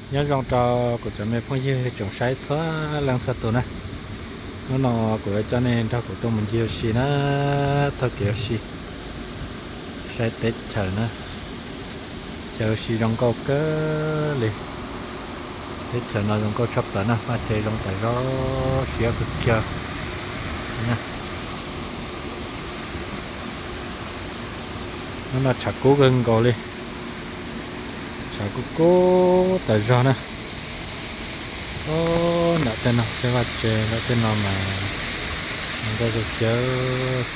Nyob zoo rau kuv cov me phooj ywg tsoom saib txhua leej txhua tus na. Hnub no kuv yuav coj nej nrog kuv tuaj mus ncig ua si na, taug kev ua si, saib teb chaws na. Chaw ua si zoo nkauj kawg li. Teb chaws no zoo nkauj tshaj plaws na, vaj tse zoo tas zog, siab kawg kiag. Hnub no tshav kub kawg nkaus li, tshav kub kub tas zog na. Nram tej no tej vaj tse, nram tej no mas zoo nkauj kawg kiag.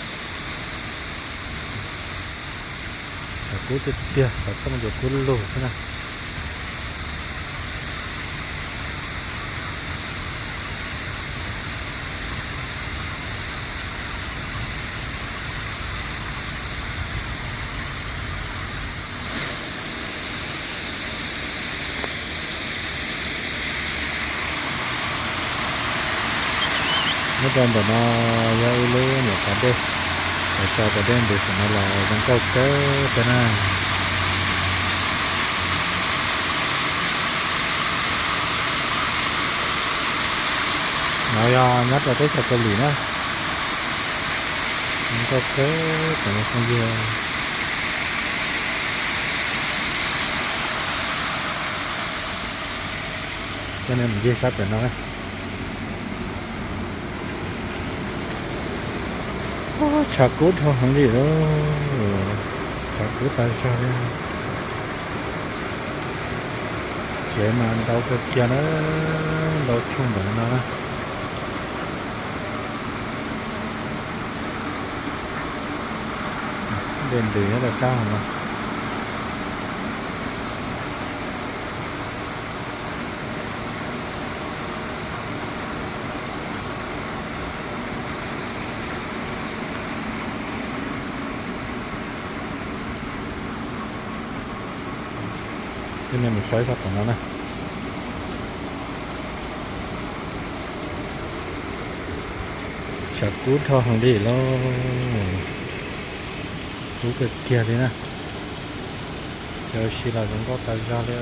Tshav kub tiag tiag, tshav kub ncua kub lug xwb na. Nyob rau ntawm no yog ib lub nyuam qhuav dej, lawv tso cov dej ntws saum no los zoo nkauj kawg thiab na. No yog nyob rau teb chaws Kaus Lim na. Zoo nkauj kawg cov me phooj ywg. Coj nej mus ncig sab pem no na. Tshav kub dhau heev li, tshav kub tas zog li. Tsev mas ntau kawg kiag na, ntau tshooj ntawm no na. Dej ntws nyob rau sab hauv no. Coj nej mus saib sab tom no na. Tshav kub dhau heev li lauj, kub kawg kiag li na. Chaw ua si los zoo nkauj tas zog li.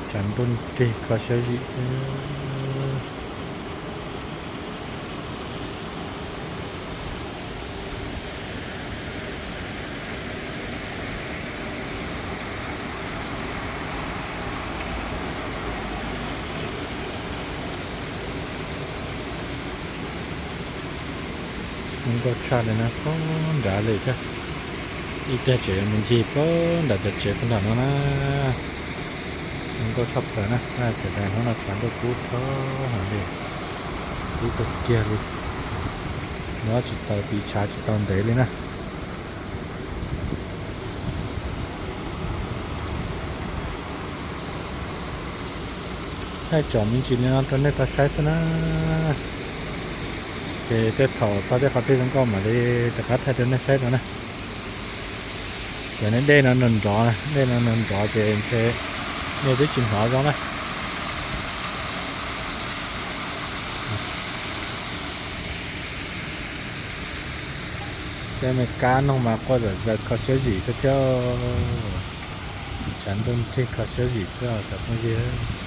Tshav ntuj nrig kho siab zim xwb. Zoo nkauj tshaj li na, puag nrad li thiab. Ib pliag tseem yuav mus ncig puag nram cov tsev puag nram no na. Zoo nkauj tshaj plaws na, tab sis hnub no tshav ntuj kub dhau heev li, kub kawg kiag li. Nyob tsis tau tiv tshav tsis tau ntev li na. Thaij tsom me ntsis li no rau nej tau saib xwb na. Ces tej thaum txog tej qhov twg zoo nkauj mam li rov qab thaij rau nej saib rau na. Cov dej no nrov nrov, dej no nrov nrov ces ntshe nej twb tsis hnov zoo na. Tej me kab noog mas quaj zom zaws kho siab zim xwb thiab. Tshav ntuj nrig kho siab zim xwb os cov phooj ywg.